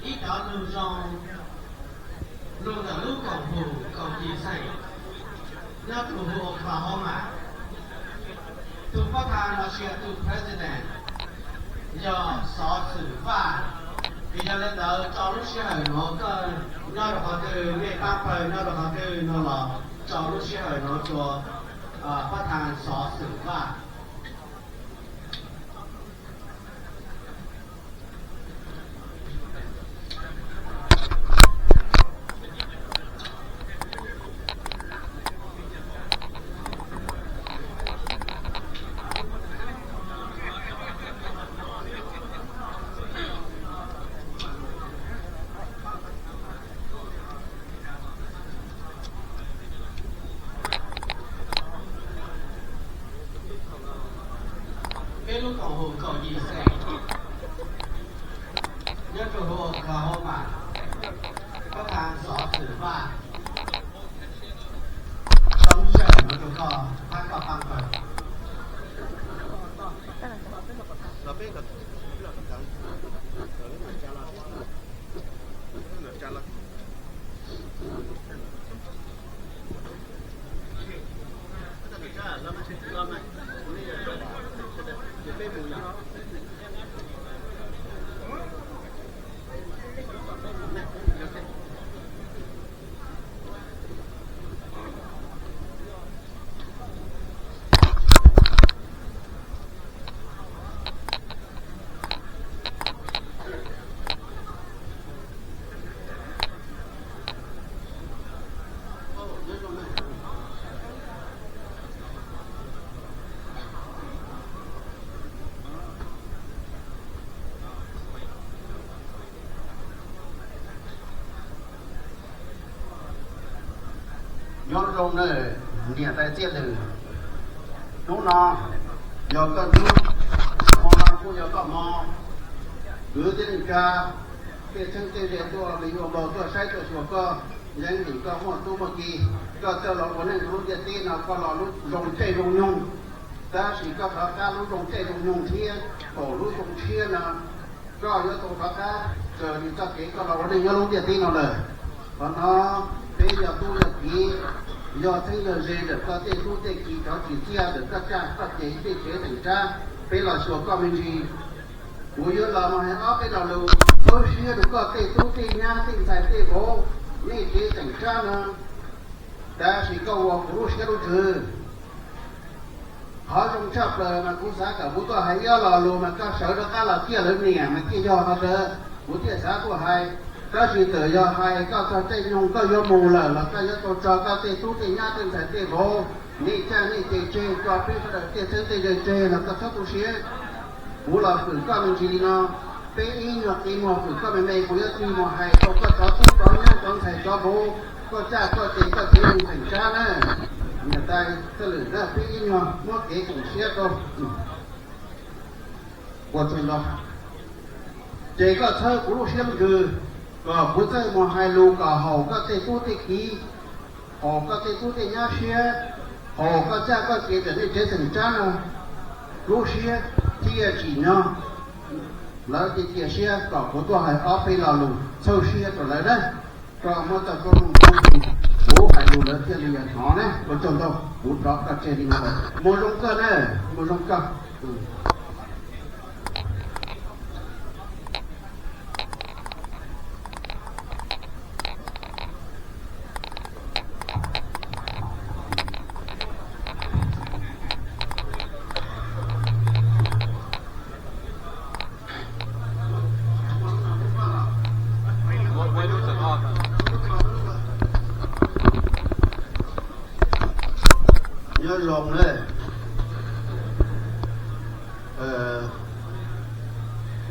Ib cov lus zoo, lus ntawm lub koom haum kaum yim xeem nyob rau hauv Oklahoma. Tus pab thas los sis tus president yog Xov Xwm Vaj. Vim yog li ntawd tso lub sij hawm nuav koj nyob rau qhov twg, nej pab pawg nyob rau qhov twg no los tso lub sij hawm nuav rua pab thas Xov Xwm Vaj. Peb lub koom haum kaum yim xeem nyob rau hauv Oklahoma, pab thas Xov Xwm Vaj, tso lub sij hawm nuav rua koj pab koj pab pawg. Nyob zoo nawb niam tais txiaj lwm. Hnub no yog koj hnub, hmo no kuj yog koj hmo. Kwv tij neej tsa, tej txheeb tej ze tuaj me nyuam npau tuaj saib tuaj xyuas koj, yeej vim koj muaj tub muaj ki, koj txawj los ua neej rau lub ntiaj teb no koj los lub zoo caij zoo nyoog. Tab sis koj rov qab lub zoo caij zoo nyoog thiab, thaum lub zoo tshiab no koj yuav tau rov qab raws li txoj kev koj los ua neej nyob lub ntiaj teb no lawm. Qhov no peb yog tub yog kiv, yog txheeb yog ze ntawm koj tej tub tej kiv cov tsim txiaj ntawm koj txaj koj ces tej tsev teem tsab, peb los xyuas koj me ntsis. Kuv yuav los mus hais ob peb lo lus khuab siab rau koj tej tub tej nyab tej ntxhais tej vauv, nej tsev teem tsab no. Tab sis koj ua kuv lub siab lub ntsws. Qhov zoo tshaj plaws mas kuv xav kom kuv tuaj hais ib lo lus mas koj sawv rov qab los ciaj lawv niam mas thiaj yog qhov ntawd kuv thiaj xav tuaj hais. Tab sis txawm yog hais koj txog caij nyoog koj yuav mus lawm los koj yuav tau tso koj tej tub tej nyab tej ntxhais tej vauv, nej txaj nej ces tseg, tso peb sawv daws tej txheeb tej ze tseg los koj txhob tu siab. Kuv los fwm koj me ntsis li no, peb ib nyuag qe muag fwm koj me me, kuv yuav txwj mus hais rau koj cov tub cov nyab cov ntxhais cov vauv, koj txaj koj ces koj tsev neeg teem tsab na. Niam tais txawj lwm na, peb ib nyuag muab kev koom siab rau. Ua tsaug ntau. Ces koj txhawb kuv lub siab lub ntsws, kom kuv txawj mus hais lus kom haum koj tej tub tej kiv, haum koj tej tub tej nyab siab, haum koj txaj koj ces ntawm nej tsev teem tsab no lub siab thiaj tsim nyog lawv cia cia siab kom kuv tuaj hais ob peb lo lus txhawj siab rau lawv na. Koj muab txoj koob hmoov pub kuv hais lus lawv thiaj li hnov na. Ua tsaug ntau, kuv rov koj tseg li no lawm. Mus zoo koj na, mus zoo koj. Nyob zoo na.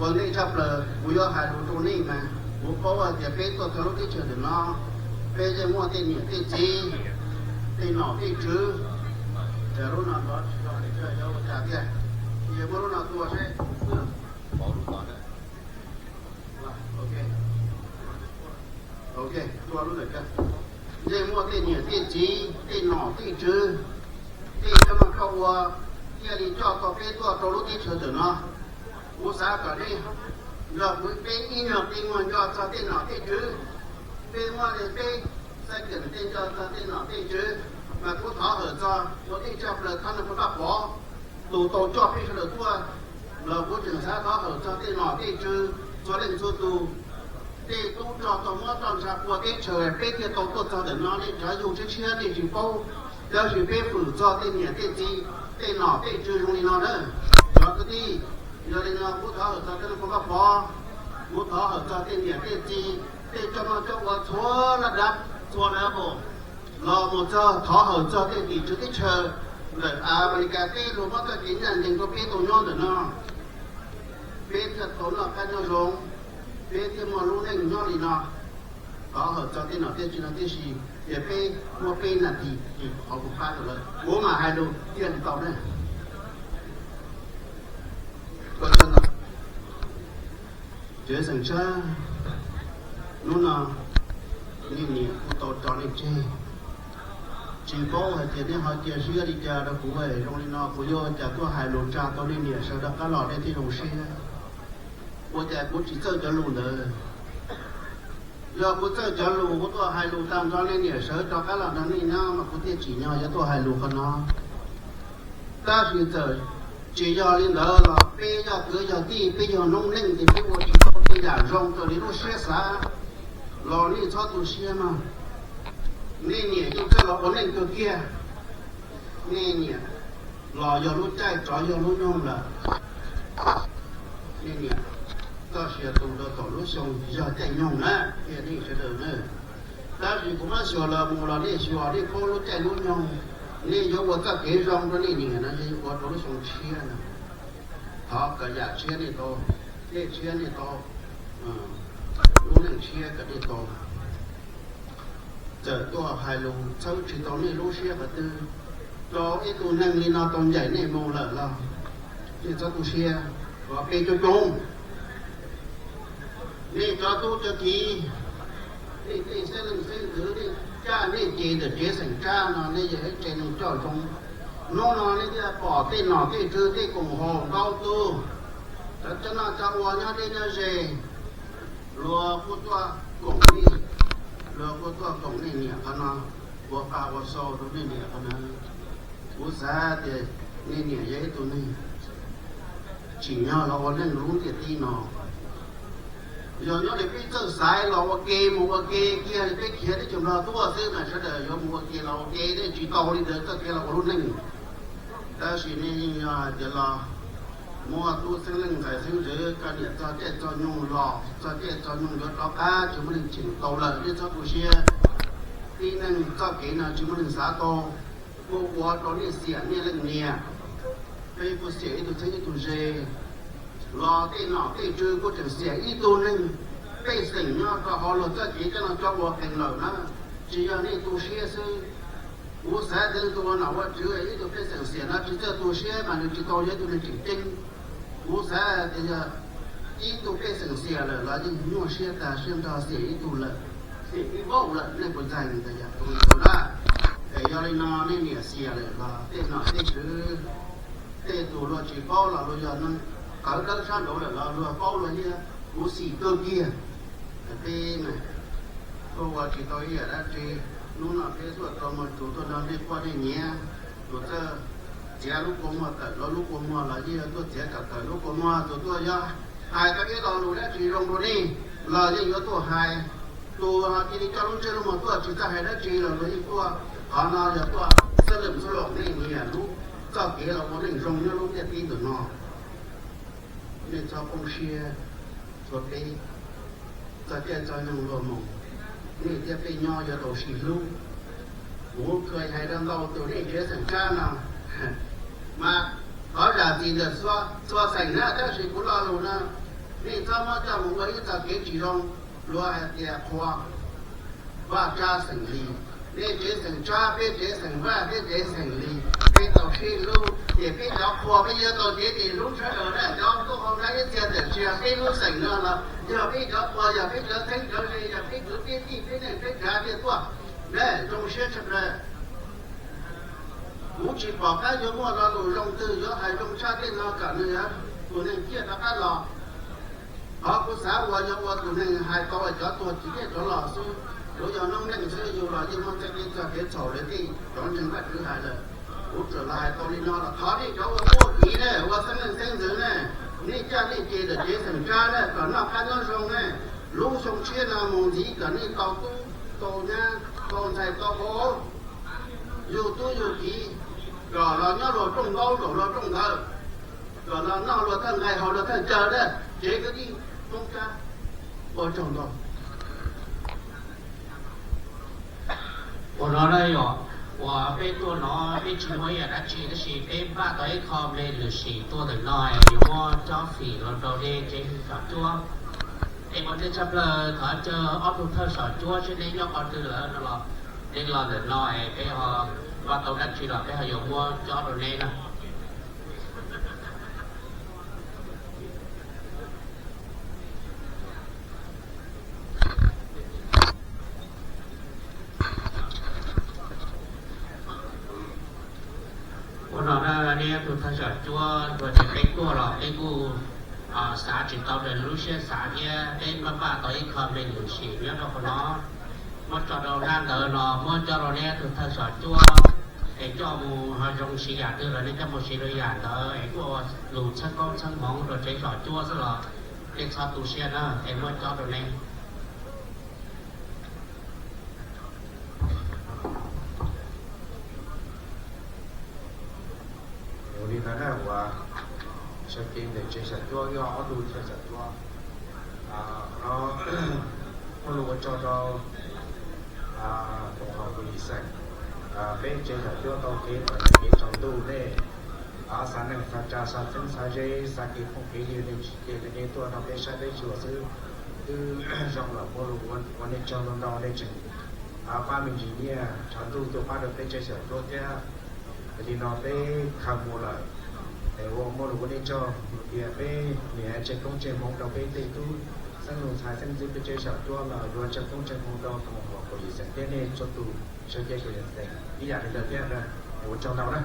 Ua ntej tshaj plaws kuv yuav hais lus rau nej mas kuv paub hais tias peb tuaj txog lub teb chaws ntawm no, peb yeej muaj tej niam tej txiv, tej nom tej tswv. Lub no ntov tsis zoo, ua cas tiag, ces muab lub no tua seb. Yeej muaj tej niam tej txiv, tej nom tej tswv, tej coj noj coj ua, thiaj li coj tau peb tuaj rau lub teb chaws ntawm no. Kuv xav kom nej Nrog kuv peb ib nyuag qi muag nco txog tej nom tej tswv, peb muab li peb xav keem tej nco txog tej nom tej tswv, mas kuv thov hawm txog ua tej tshaj plaws thab no kuv pab pov tus tau coj peb sawv daws tuaj los kuv tseem xav thov hawm txog tej nom tej tswv txhua leej txhua tus, tej tub rog tau muab roj ntsha pua teb chaws peb thiaj tau tuaj txog ntawm no, nej cov yug tshiab tshiab nej tsis paub, tab sis peb fwm txog tej niam tej txiv tej nom tej tswv zoo li no na. Cov kwv tij, yog li no kuv thov hawm txog tej no kuv pab pov, kuv thov hawm txog tej niam tej txiv tej coj noj coj ua txhua laj dab txhua laj pom, los mus txog thov hawm txog tej tim tswv teb chaws ntawm Amelikas teb luag muab txoj kev ncaj ncees rau peb tau nyob ntawm no, peb thiaj tau noj qab nyob zoo, peb thiaj muaj lub neej nyob li no. Thov hawm txog tej nom tej tswv no tib si, ces peb muaj peb nas this, qhov kuv pab tau lawm kuv mam hais lus thiaj li tau ne. Tsev xeem Tshab, hnub no nej niam kuj tau tso nej tseg, tsis paub hais tias nej ho cia siab li cas rau kuv. Zoo li no kuv yuav ua cas tuaj hais lus tsa tau nej niam sawv rov qab los nej thiaj zoo siab? Ua cas kuv tsis txawj cov lus ntawd? Yog kuv txawj cov lus kuv tuaj hais lus tag nrho nej niam sawv rov qab los nrog nej nyob mas kuv thiaj tsim nyog yuav tuaj hais lus qhov no. Tab sis txawm tsis yog li ntawd los peb yog kwv yog tij, peb yog noob neej ces peb ua tsis tau tej yam zoo raws li lub siab xav los nej txhob tu siab mog. Nej niam yeej txawj los ua neej kawg kiag. Nej niam los yog lub caij, tsov yog lub nyoog lawm. Nej niam txoj sia tu rau tom lub xyoo yog caij nyoog na, thiaj nej sawv daws na. Tab sis kuv muab xyuas los mus los nej xyuas nej paub lub caij lub nyoog, nej yuav ua txoj kev zoo rau nej niam no yog ua rau lub xyoo tshiab no. Thov kom yam tshiab nej tau, dej tshiab nej tau, lub neej tshiab kom nej tau. Txawm tuaj hais lus txhawb tsis tau nej lub siab qhov twg, rau ib tug neeg li no tau ncaim nej mus lawm los nej txhob tu siab, kom peb coob coob. Nej cov tub cov kiv, nej tej xeeb leej xeeb ntxwv, nej caj nej ces ntawm tsev xeem Tshab no nej yog ib tsev neeg coj zoo. Hnub no nej thiaj pom tej nom tej tswv tej koom haum ntau tus, cov coj noj coj ua nyob deb nyob ze, luag kuj tuaj koom nej, luag kuj tuaj koom nej niam qhov no, ua pa ua xau rau nej niam qhov no. Kuv xav tias nej niam yog ib tug neeg tsim nyog los ua neej lub ntiaj teb no. Yog nyob li peb txawj xaiv los ua ke mus ua ke kiag li peb khiav teb chaws Nplog tuaj xwb mas sawv daws yuav mus ua ke los ua ke, nej tsis tau li ntawd txoj kev los ua lub neej. Tab sis nej yeej yog hais tias los muaj tub xeeb leej ntxhais xeeb ntxwv, koj niam txog caij txog nyoog los, txog caij txog nyoog yuav rov qab tsis muaj neeg cheem tau lawm, nej txhob tu siab. Tib neeg txoj kev no tsis muaj neeg xav tau, kuj ua rau nej xiam nej leej niam. Peb kuj xiam ib tug txheeb ib tug ze, los tej nom tej tswv kuj tseem xiam ib tug neeg. Pej xeem nyob rau hauv luag txoj kev coj noj coj ua qees lawm na, tsis yog nej tu siab xwb. Kuv xav tias leej twg ua nom ua tswv ib tug pej xeem xiam no tsis txawj tu siab mas nws tsis tau yog ib tug neeg tseem ceeb. Kuv xav tias yog ib tug pej xeem xiam lawm los yeej nyuaj siab tag siab nrho, xiam ib tug lawm, xiam ib vauj lawm, nej puas ntxaig ntawd yog tus ntawd na? Es yog li no nej niam xiam lawm los tej nom tej tswv, tej tus luag tsis paub los luag yog neeg tawv dawb sab nraud lawm los luag paub luag yeej, kuv xim kawg kiag. Peb tuaj ua tsis tau ib yam dab tsi, hnub no peb tuaj tau muag tsuas tuaj nrog nej quaj nej nyiav, tus txawj txiav lub kua muag tawm los lub kua muag los yeej yog tuaj txiav kom tawm lub kua muag, tus tuaj yog hais tau ib lo lus dab tsi zoo rau nej los yeej yuav tuaj hais. Tus cia li coj lub ntsej lub muag tuaj tsis txawj hais dab tsi los luag yeej tuaj. Qhov no yog tuaj xab lwm xab loos nej niam lub txoj kev los ua neej zoo nyob lub ntiaj teb ntawm no. Nej txhob poob siab, txhua peb txoj caij txoj nyoog luag mus, nej thiab peb nyob yuav tau sib hlub. Kuv kheev hais rau ntau tus nej tsev xeem Tshab no, mas thov zam txim ntawm txhua xeem na, tab sis kuv lo lus no, nej txhob muab coj mus ua ib txoj kev tsis zoo. Luag hais tias qhua Vaj Tsab xeem Lis, nej tsev xeem Tshab, peb tsev xeem Vaj, peb tsev xeem Lis, peb tau sib hlub, ces peb cov qhua peb yuav tau cev tis hlub sawv daws na. Cov tuaj hauv nab ib txhia tawm tsis yog peb lub xeem no los yog peb cov qhua, yog peb cov txheeb cov ze, yog peb kwv peb tij, peb neej peb tsav thiaj tuaj. Zoo siab tshaj plaws. Kuv tsis pom qab yuav muaj lo lus zoo twg yuav hais zoo tshaj tej no kom nws yog tus neeg ciaj rov qab los. Qhov kuv xav ua yog ua tus neeg hais tau cov tuag tsis thiaj rov los xwb, yuav yog noob neej xwb yus los yeej muaj txoj kev txhaum lawv tej cov neeg Vajtswv hais lawm. Kuv tsuas los hais tau li no los thov nej cov ua tub ua kiv ne, ua xeeb leej xeeb ntxwv ne, nej coj nej ce ntawm tsev xeem Tsab ne kom noj qab nyob zoo ne. Lub xyoo tshiab no mus ntxiv kom nej tau tub tau nyab tau ntxhais tau vauv, yug tub yug kiv, kom los nyob luag rooj ntaub zaum luag rooj ntawd, kom los noj luag thawj nqaij haus luag thawj cawv na, tsev kwv tij Hmoob Tsab. Ua tsaug ntau. Ua no na yog uas peb tuaj no peb tsis muaj ib yam dab tsi tab sis peb npaj tau ib qho me lwm sim tuaj ntawm no es yuav muab cob fim los rau nej tsev saum cuab. Es ua ntej tshaj plaws thov caw ob tug thawj saum cuab seb neb nyob qhov twg lawm no los, neb los ntawm no es peb ho npaj tau dab tsi los peb ho yuav muab cob rau neb na. Ua no na, neb tus thawj saum cuab tuaj ces peb tuaj los peb kuj xav tsis tau raws lub siab xav thiab peb npaj npaj tau ib qho me lwm sim nyob rau qhov no. Muab tso rau hnab ntawd no muab cob rau neb tus thawj saum cuab es coj mus ho zoo siv yam twg los nej coj mus siv rau yam ntawd es kuj ua lus txheeb koob txheeb hmoov rau tsev saum cuab xwb los nej txhob tu siab na es muab cob rau neb. Ua li ntawd na uas sawv cev ntawm tsev saum cuab yog ob tug thawj saum cuab no muaj lus ua tsaug rau tus hauv kuv yim xeem, peb tsev saum cuab tau kev kom kev tsaus ntuj nej xav neej xav tsa xav txheeb xav ze xav kev phooj kev ywg nej tsis cia nej tuaj nrog peb saib peb xyuas xwb twb zoo lawm. Muaj lus ua nej tsaug ntau ntau, nej tseem pab me ntsis nyiaj tshav ntuj tuaj pab rau peb tsev saum cuab thiab. Yog li no peb khaws mus lawm es ua muaj lus ua nej tsaug tias peb niam tseg koob tseg hmoov rau peb tej tub xeeb lus ntxhais xeeb ntxwv peb tsev saum cuab los yuav tseg koob tseg hmoov rau tus hauv kuv yim xeem thiab nej txhua tus sawv cev kuv yim xeem ib yam li ntawd thiab. Ua tsaug ntau na.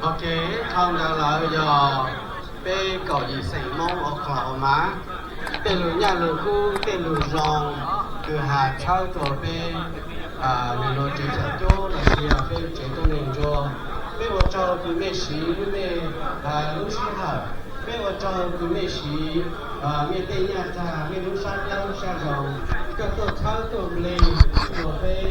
Ok, qhov ntawd lawm yog peb kaum yim xeem Hmoob Oklahoma, tej lus nyaj lus kub tej lus zoo, kws has txhawb rua peb nws nuav tsev xyaum cuab los sis yog peb tsev tuab neeg ntsuag. Peb ua tsaug kws mej siv mej lub sij hawm, peb ua tsaug kws mej siv mej tej nyaj txag mej lub sab tab sab zoo, koj tuaj txhawb tuaj nplej rua peb